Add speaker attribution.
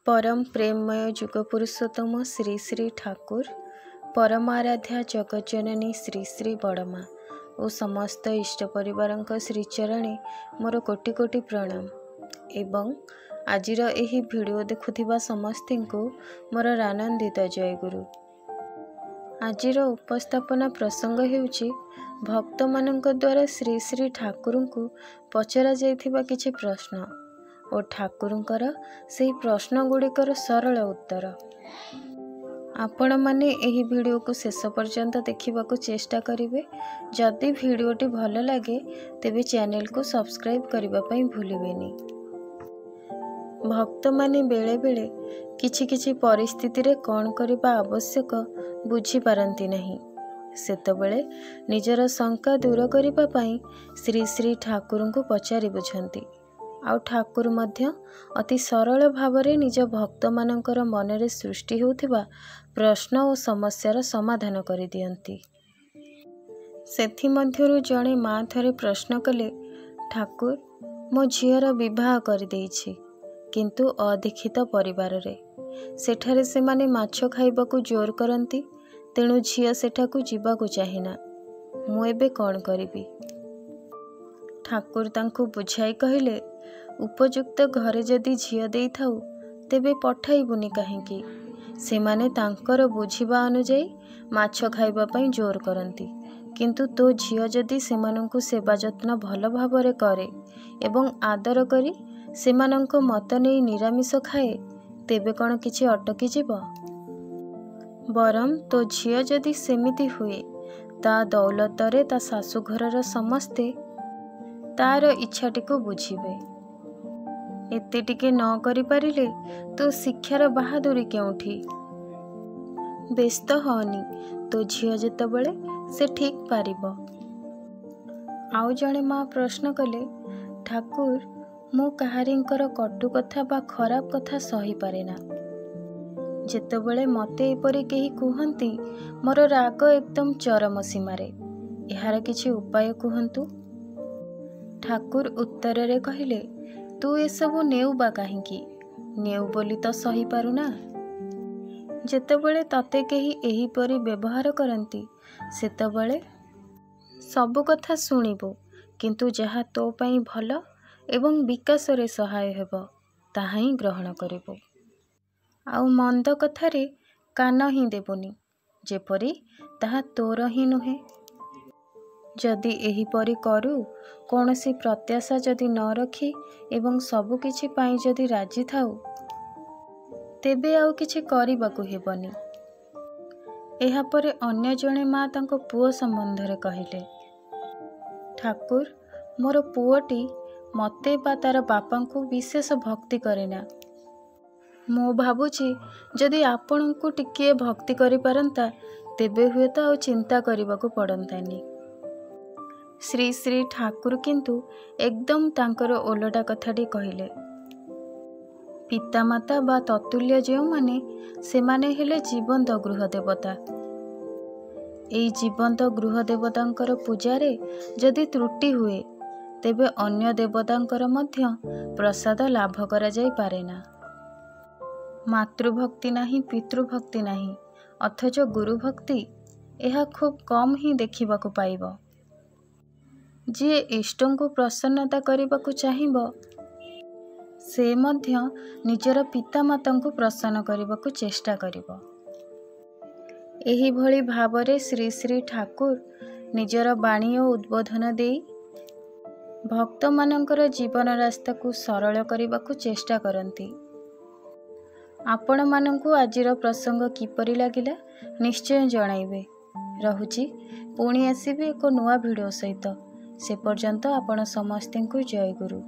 Speaker 1: ପରମ ପ୍ରେମମୟ ଯୁଗପୁରୁଷୋତ୍ତମ ଶ୍ରୀ ଶ୍ରୀ ଠାକୁର, ପରମାରାଧ୍ୟା ଜଗଜ୍ଜନନୀ ଶ୍ରୀ ଶ୍ରୀ ବଡ଼ମା ଓ ସମସ୍ତ ଇଷ୍ଟ ପରିବାରଙ୍କ ଶ୍ରୀଚରଣେ ମୋର କୋଟି କୋଟି ପ୍ରଣାମ ଏବଂ ଆଜିର ଏହି ଭିଡ଼ିଓ ଦେଖୁଥିବା ସମସ୍ତଙ୍କୁ ମୋର ଆନନ୍ଦିତ ଜୟଗୁରୁ। ଆଜିର ଉପସ୍ଥାପନା ପ୍ରସଙ୍ଗ ହେଉଛି ଭକ୍ତମାନଙ୍କ ଦ୍ୱାରା ଶ୍ରୀ ଶ୍ରୀ ଠାକୁରଙ୍କୁ ପଚରାଯାଇଥିବା କିଛି ପ୍ରଶ୍ନ ଓ ଠାକୁରଙ୍କର ସେହି ପ୍ରଶ୍ନଗୁଡ଼ିକର ସରଳ ଉତ୍ତର। ଆପଣମାନେ ଏହି ଭିଡ଼ିଓକୁ ଶେଷ ପର୍ଯ୍ୟନ୍ତ ଦେଖିବାକୁ ଚେଷ୍ଟା କରିବେ। ଯଦି ଭିଡ଼ିଓଟି ଭଲ ଲାଗେ ତେବେ ଚ୍ୟାନେଲକୁ ସବସ୍କ୍ରାଇବ୍ କରିବା ପାଇଁ ଭୁଲିବେନି। ଭକ୍ତମାନେ ବେଳେବେଳେ କିଛି କିଛି ପରିସ୍ଥିତିରେ କ'ଣ କରିବା ଆବଶ୍ୟକ ବୁଝିପାରନ୍ତି ନାହିଁ। ସେତେବେଳେ ନିଜର ଶଙ୍କା ଦୂର କରିବା ପାଇଁ ଶ୍ରୀ ଶ୍ରୀ ଠାକୁରଙ୍କୁ ପଚାରି ବୁଝନ୍ତି, ଆଉ ଠାକୁର ମଧ୍ୟ ଅତି ସରଳ ଭାବରେ ନିଜ ଭକ୍ତମାନଙ୍କର ମନରେ ସୃଷ୍ଟି ହେଉଥିବା ପ୍ରଶ୍ନ ଓ ସମସ୍ୟାର ସମାଧାନ କରିଦିଅନ୍ତି। ସେଥିମଧ୍ୟରୁ ଜଣେ ମା ଥରେ ପ୍ରଶ୍ନ କଲେ, ଠାକୁର, ମୋ ଝିଅର ବିବାହ କରିଦେଇଛି, କିନ୍ତୁ ଅଦୀକ୍ଷିତ ପରିବାରରେ। ସେଠାରେ ସେମାନେ ମାଛ ଖାଇବାକୁ ଜୋର କରନ୍ତି, ତେଣୁ ଝିଅ ସେଠାକୁ ଯିବାକୁ ଚାହେଁନା। ମୁଁ ଏବେ କ'ଣ କରିବି? ଠାକୁର ତାଙ୍କୁ ବୁଝାଇ କହିଲେ, ଉପଯୁକ୍ତ ଘରେ ଯଦି ଝିଅ ଦେଇଥାଉ ତେବେ ପଠାଇବୁନି କାହିଁକି? ସେମାନେ ତାଙ୍କର ବୁଝିବା ଅନୁଯାୟୀ ମାଛ ଖାଇବା ପାଇଁ ଜୋର କରନ୍ତି, କିନ୍ତୁ ତୋ ଝିଅ ଯଦି ସେମାନଙ୍କୁ ସେବା ଯତ୍ନ ଭଲ ଭାବରେ କରେ ଏବଂ ଆଦର କରି ସେମାନଙ୍କ ମତ ନେଇ ନିରାମିଷ ଖାଏ, ତେବେ କ'ଣ କିଛି ଅଟକିଯିବ? ବରଂ ତୋ ଝିଅ ଯଦି ସେମିତି ହୁଏ, ତା ଦୌଲତରେ ତା ଶାଶୁଘରର ସମସ୍ତେ ତାର ଇଚ୍ଛାଟିକୁ ବୁଝିବେ। ଏତେ ଟିକେ ନ କରିପାରିଲେ ତୋ ଶିକ୍ଷାର ବାହାଦୁରୀ କେଉଁଠି? ବ୍ୟସ୍ତ ହଅନି, ତୋ ଝିଅ ଯେତେବେଳେ ସେ ଠିକ୍ ପାରିବ। ଆଉ ଜଣେ ମା ପ୍ରଶ୍ନ କଲେ, ଠାକୁର, ମୁଁ କାହାରିଙ୍କର କଟୁ କଥା ବା ଖରାପ କଥା ସହିପାରେନା। ଯେତେବେଳେ ମୋତେ ଏପରି କେହି କୁହନ୍ତି, ମୋର ରାଗ ଏକଦମ ଚରମ ସୀମାରେ। ଏହାର କିଛି ଉପାୟ କୁହନ୍ତୁ। ଠାକୁର ଉତ୍ତରରେ କହିଲେ, ତୁ ଏସବୁ ନେଉ ବା କାହିଁକି? ନେଉ ବୋଲି ତ ସହିପାରୁନା। ଯେତେବେଳେ ତତେ କେହି ଏହିପରି ବ୍ୟବହାର କରନ୍ତି, ସେତେବେଳେ ସବୁ କଥା ଶୁଣିବୁ, କିନ୍ତୁ ଯାହା ତୋ ପାଇଁ ଭଲ ଏବଂ ବିକାଶରେ ସହାୟ ହେବ ତାହା ହିଁ ଗ୍ରହଣ କରିବୁ। ଆଉ ମନ୍ଦ କଥାରେ କାନ ହିଁ ଦେବୁନି, ଯେପରି ତାହା ତୋର ହିଁ ନୁହେଁ। ଯଦି ଏହିପରି କରୁ, କୌଣସି ପ୍ରତ୍ୟାଶା ଯଦି ନ ରଖି ଏବଂ ସବୁକିଛି ପାଇଁ ଯଦି ରାଜି ଥାଉ, ତେବେ ଆଉ କିଛି କରିବାକୁ ହେବନି। ଏହାପରେ ଅନ୍ୟ ଜଣେ ମା ତାଙ୍କ ପୁଅ ସମ୍ବନ୍ଧରେ କହିଲେ, ଠାକୁର, ମୋର ପୁଅଟି ମୋତେ ବା ତାର ବାପାଙ୍କୁ ବିଶେଷ ଭକ୍ତି କରେନା। ମୁଁ ଭାବୁଛି ଯଦି ଆପଣଙ୍କୁ ଟିକିଏ ଭକ୍ତି କରିପାରନ୍ତା, ତେବେ ହୁଏତ ଆଉ ଚିନ୍ତା କରିବାକୁ ପଡ଼ନ୍ତାନି। ଶ୍ରୀ ଶ୍ରୀ ଠାକୁର କିନ୍ତୁ ଏକଦମ ତାଙ୍କର ଓଲଟା କଥାଟି କହିଲେ। ପିତାମାତା ବା ତତୁଲ୍ୟ ଯେଉଁମାନେ, ସେମାନେ ହେଲେ ଜୀବନ୍ତ ଗୃହ ଦେବତା। ଏଇ ଜୀବନ୍ତ ଗୃହ ଦେବତାଙ୍କର ପୂଜାରେ ଯଦି ତ୍ରୁଟି ହୁଏ, ତେବେ ଅନ୍ୟ ଦେବତାଙ୍କର ମଧ୍ୟ ପ୍ରସାଦ ଲାଭ କରାଯାଇପାରେନା। ମାତୃଭକ୍ତି ନାହିଁ, ପିତୃଭକ୍ତି ନାହିଁ, ଅଥଚ ଗୁରୁଭକ୍ତି, ଏହା ଖୁବ୍ କମ୍ ହିଁ ଦେଖିବାକୁ ପାଇବ। ଯିଏ ଇଷ୍ଟଙ୍କୁ ପ୍ରସନ୍ନତା କରିବାକୁ ଚାହିଁବ, ସେ ମଧ୍ୟ ନିଜର ପିତାମାତାଙ୍କୁ ପ୍ରସନ୍ନ କରିବାକୁ ଚେଷ୍ଟା କରିବ। ଏହିଭଳି ଭାବରେ ଶ୍ରୀ ଶ୍ରୀ ଠାକୁର ନିଜର ବାଣୀ ଓ ଉଦ୍ବୋଧନ ଦେଇ ଭକ୍ତମାନଙ୍କର ଜୀବନ ରାସ୍ତାକୁ ସରଳ କରିବାକୁ ଚେଷ୍ଟା କରନ୍ତି। ଆପଣମାନଙ୍କୁ ଆଜିର ପ୍ରସଙ୍ଗ କିପରି ଲାଗିଲା ନିଶ୍ଚୟ ଜଣାଇବେ। ରହୁଛି, ପୁଣି ଆସିବି ଏକ ନୂଆ ଭିଡ଼ିଓ ସହିତ। ସେ ପର୍ଯ୍ୟନ୍ତ ଆପଣ ସମସ୍ତଙ୍କୁ ଜୟଗୁରୁ।